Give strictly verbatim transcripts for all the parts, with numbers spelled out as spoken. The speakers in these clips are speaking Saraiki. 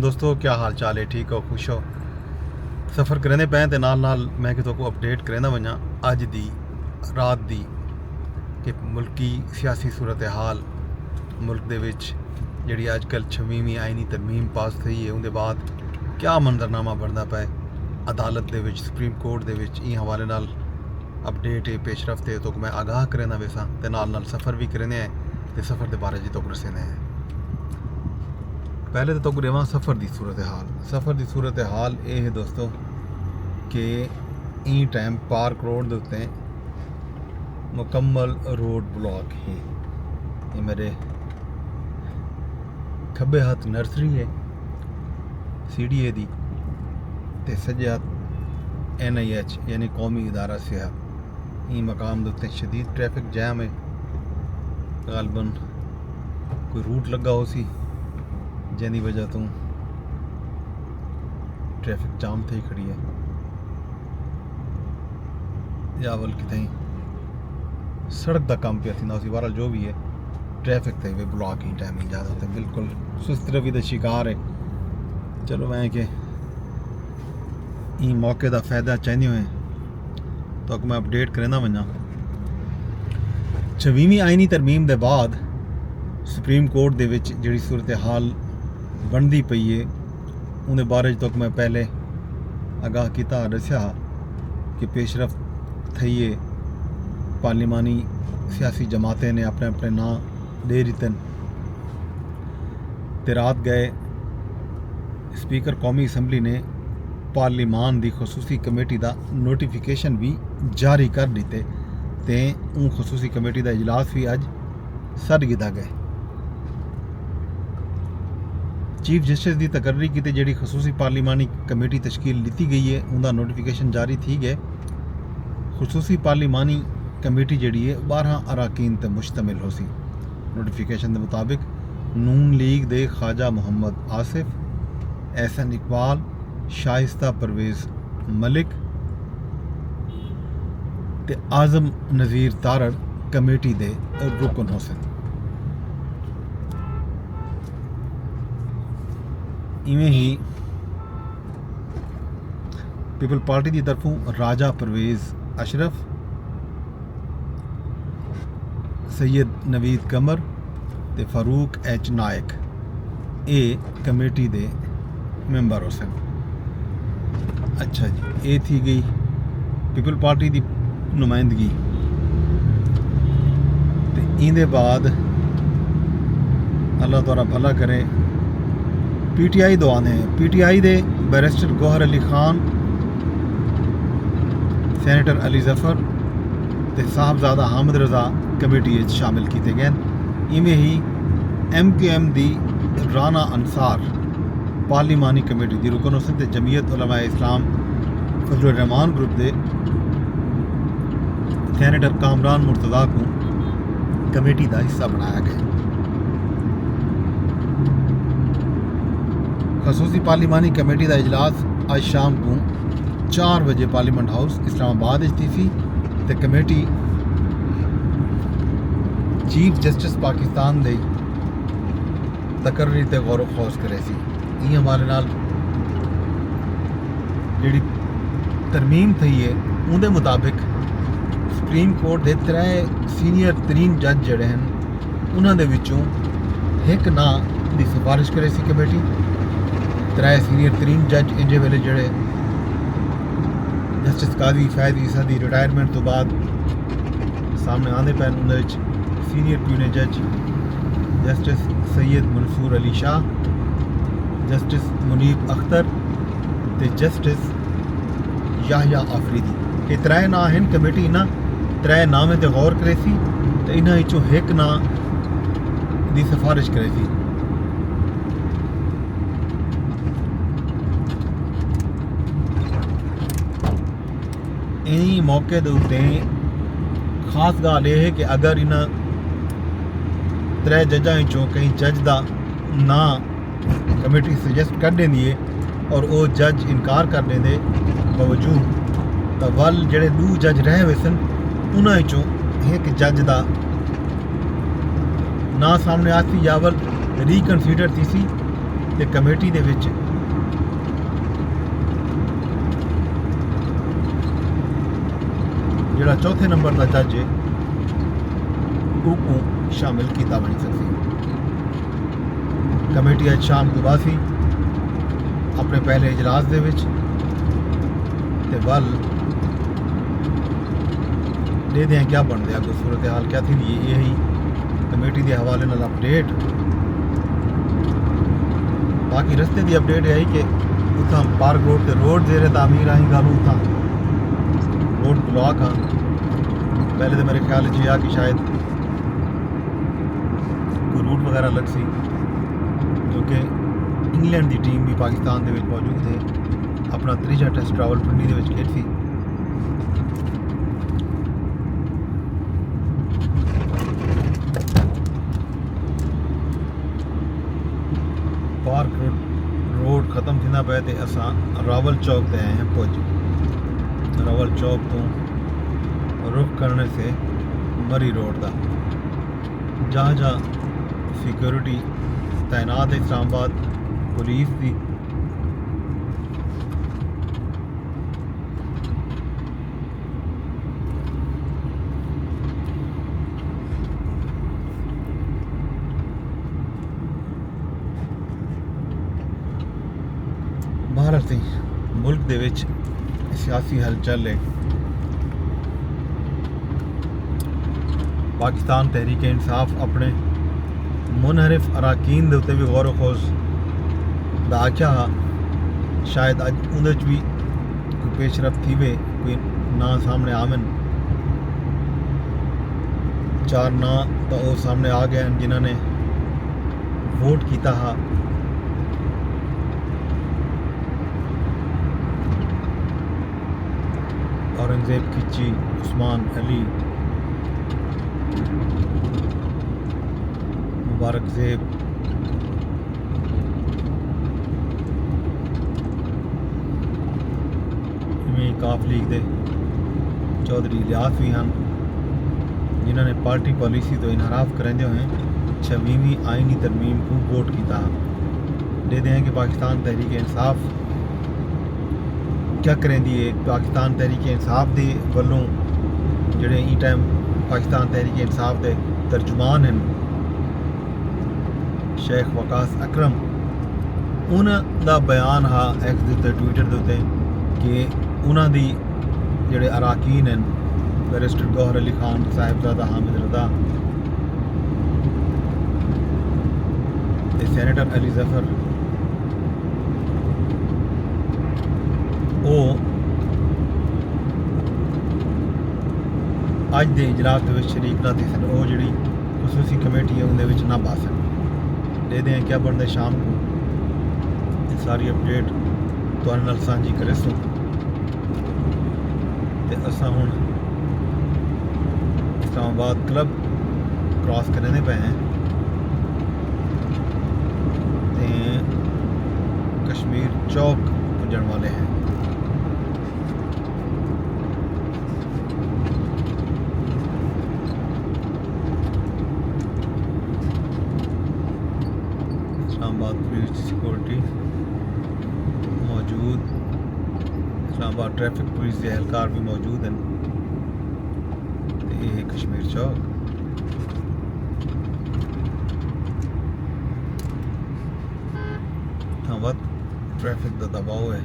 دوستو، کیا حال چال ہے؟ ٹھیک ہو؟ خوش ہو؟ سفر کریندے پئے تے نال نال میں کہ تہاکوں اپڈیٹ کریندا ونجاں اج دی رات دی، کہ ملکی سیاسی صورتحال ملک دے وچ، جیڑھی اج کل چھویہویں آئینی ترمیم پاس تھئی ہے، اوندے بعد کیا منظرنامہ بندا پئے عدالت دے وچ، سپریم کورٹ دے وچ، ایں حوالے نال اپڈیٹ ہے، پیش رفت ہے، تہاکوں میں آگاہ کریندا ویساں تے نال نال سفر وی کریندے ہیں تے سفر دے بارے جی تہاکوں ڈسیندے ہیں۔ پہلے تے تہاکوں ڈیواں سفر دی صورتحال۔ سفر دی صورتحال اے ہے دوستو، کہ ایں ٹائم پارک روڈ دے اتے مکمل روڈ بلاک ہے۔ یہ میرے کھبے ہتھ نرسری ہے سی ڈی اے دی، تے سجے ہتھ این آئی ایچ، یعنی قومی ادارہ صحت۔ ایں مقام دے اتے شدید ٹریفک جام ہے، غالباً کوئی روٹ لگا ہو سی، جن دی وجہ توں ٹریفک جام تھئی کھڑی ہے۔ یا ول کتھیں سڑک دا کم پیا تھیندا ہو سی، بہرحال جو بھی ہے، ٹریفک تے وی بلاک ہی ٹائم اجازت ہے، بالکل سست روی دا شکار ہے۔ چلو میں کہ ایں موقع دا فائدہ چاہندے ہوئے تہاکوں میں اپڈیٹ کریندا ونجاں۔ چھویہویں آئینی ترمیم دے بعد سپریم کورٹ دے وچ جڑی صورتحال بندی پئی ہے، اوندے بارے وچ تہاکوں میں پہلے آگاہ کیتا، ڈسیا کہ پیش رفت تھئی ہے، پارلیمانی سیاسی جماعتیں نے اپنے اپنے ناں ݙے ݙتن۔ تے رات ڳئے اسپیکر قومی اسمبلی نے پارلیمان دی خصوصی کمیٹی دا نوٹیفکیشن وی جاری کر ݙتے تے اوں خصوصی کمیٹی دا اجلاس وی اڄ سݙ گھدا ڳئے۔ چیف جسٹس دی تقرری کیتے جیڑھی خصوصی پارلیمانی کمیٹی تشکیل ݙتی ڳئی ہے، اوندا نوٹیفکیشن جاری تھی ڳئے۔ خصوصی پارلیمانی کمیٹی جیڑھی ہے، ٻارہاں اراکین تے مشتمل ہوسی۔ نوٹیفکیشن دے مطابق نون لیگ دے خواجہ محمد آصف، احسن اقبال، شائستہ پرویز ملک تے اعظم نذیر تارڑ کمیٹی دے رکن ہوسن۔ ایویں ہی پیپلز پارٹی دی طرفوں راجہ پرویز اشرف، سید نوید قمر تے فاروق ایچ نائک اے کمیٹی دے ممبر ہوسن۔ اچھا جی، اے تھی ڳئی پیپلز پارٹی دی نمائندگی۔ تے ایندے بعد اللہ تعالیٰ بھلا کرے، پی ٹی آئی دو آندے ہیں۔ پی ٹی آئی دے بیرسٹر گوہر علی خان، سینیٹر علی ظفر تے صاحبزادہ حامد رضا کمیٹی اچ شامل کیتے ڳئے۔ ایویں ہی ایم کیو ایم دی رانا انصار پارلیمانی کمیٹی دی رکن ہوسن تے جمعیت علماء اسلام فضل الرحمان گروپ دے سینیٹر کامران مرتضی کوں کمیٹی دا حصہ بݨایا ڳئے۔ خصوصی پارلیمانی کمیٹی دا اجلاس اڄ شام کوں چار وڄے پارلیمنٹ ہاؤس اسلام آباد اچ تھیسی تے کمیٹی چیف جسٹس پاکستان دی تقرری تے غور و خوض کریسی۔ ایں حوالے نال جیڑھی ترمیم تھئی ہے، اوندے مطابق سپریم کورٹ دے ترے سینئر ترین جج جیڑھے ہن، انہاں دے وچوں ہک ناں دی سفارش کریسی کمیٹی۔ ترے سینئر ترین جج ایجھے ویلے جیڑھے جسٹس قاضی فیض عیسیٰ دی ریٹائرمنٹ توں بعد سامݨے آندے پئن، انہاں وچ سینئر پیونیئر جج جسٹس سید منصور علی شاہ، جسٹس منیب اختر تے جسٹس یحییٰ آفریدی۔ اے ترائے ناں ہن، کمیٹی انہاں ترائے ناویں تے غور کریسی تے انہاں وچوں ہک ناں دی سفارش کریسی۔ ایں موقع دے اتے خاص ڳالھ اے ہے کہ اگر انہاں ترے ججاں وچوں کہیں جج دا ناں کمیٹی سجیسٹ کر ݙیندی ہے اور او جج انکار کر ݙیندے باوجود، تاں ول جیڑھے ݙو جج رہ ویسن، انہاں وچوں ہک جج دا ناں سامݨے آسی یا ول ریکنسیڈر تھیسی۔ تے کمیٹی دے وچ جڑا چوتھے نمبر دا جج ہے، اوکوں شامل کیتا ونڄ سڳسی۔ کمیٹی اڄ شام کوں ٻاہسی اپݨے پہلے اجلاس دے وچ، تے ول ݙیہدے ہیں کیا بݨدے، اڳوں صورتحال کیا تھیندی ہے۔ ایہ ہئی کمیٹی دے حوالے نال اپڈیٹ۔ باقی رستے دی اپڈیٹ ایہ ہئی کہ اتھاں پارک روڈ تے روڈ زیر تعمیر آہیں، ڳالھوں اتھاں روڈ بلاک ہاں۔ پہلے تے میرے خیال وچ ایہ آ کہ شاید کوئی روٹ وغیرہ لڳسی، کیونکہ انگلینڈ دی ٹیم بھی پاکستان دے وچ موجود ہے، اپݨا تریجھا ٹیسٹ راولپنڈی دے وچ کھیݙسی۔ پارک روڈ، روڈ ختم تھیندا پئے تے اساں راول چوک تے آئے ہیں پڄ۔ راول چوک توں رخ کرݨے سے مری روڈ دا۔ جاہ جاہ سیکیورٹی تعینات ہے اسلام آباد پولیس دی۔ بھارت دی ملک دے وچ سیاسی ہلچل ہے۔ پاکستان تحریک انصاف اپݨے منحرف اراکین دے اتے بھی غور و خوض دا آکھیا ہا، شاید اڄ اوندے وچ بھی کوئی پیش رفت تھیوے، کوئی ناں سامݨے آون۔ چار ناں تاں او سامݨے آ ڳئے ہن جنہاں نے ووٹ کیتا ہا۔ اورنگزیب کھچی، عثمان علی، مبارک زیب، ایویں کاف لیگ دے چوہدری الیاس وی ہن، جنہاں نے پارٹی پالیسی توں انحراف کریندے ہوئیں چھویہویں آئینی ترمیم کوں ووٹ کیتا ہا۔ ݙیہدے ہیں کہ پاکستان تحریک انصاف کیا کریندی ہے۔ پاکستان تحریک انصاف دے ولوں جڑے ایں ٹائم پاکستان تحریک انصاف دے ترجمان ہن شیخ وقاص اکرم، انہاں دا بیان ہا ایکس دے اتے، ٹویٹر دے اتے، کہ انہاں دی جڑے اراکین ہن، بیرسٹر گوہر علی خان، صاحبزادہ حامد رضا تے سینیٹر علی ظفر، او اڄ دے اجلاس دے وچ شریک نہ تھیسن۔ او جڑی خصوصی کمیٹی ہے، اوندے وچ نہ ٻہسن۔ ݙیہدے ہیں کیا بݨدے شام کوں۔ اے ساری اپڈیٹ تہاݙے نال سانجھی کریسوں۔ تے اساں ہݨ اسلام آباد کلب کراس کریندے پئے ہیں تے کشمیر چوک پڄݨ والے ہیں۔ اسلام آباد پولیس دی سیکورٹی موجود، اسلام آباد ٹریفک پولیس دے اہلکار بھی موجود ہیں۔ تے اے ہے کشمیر چوک۔ اتھاں ودھ ٹریفک دا دباؤ ہے۔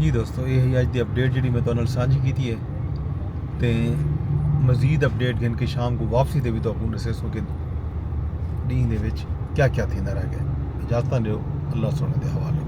جی دوستو، اے ہئی اڄ دی اپڈیٹ جیڑھی میں تہاݙے نال سانجھی کیتی ہے، تے مزید اپڈیٹ گھن کے شام کوں واپسی تے وی تہاکوں ݙسیسوں کہ ݙینہہ دے وچ کیا کیا تھیندا رہ ڳئے۔ اجازتاں ݙیو، اللہ سوہݨے دے حوالے۔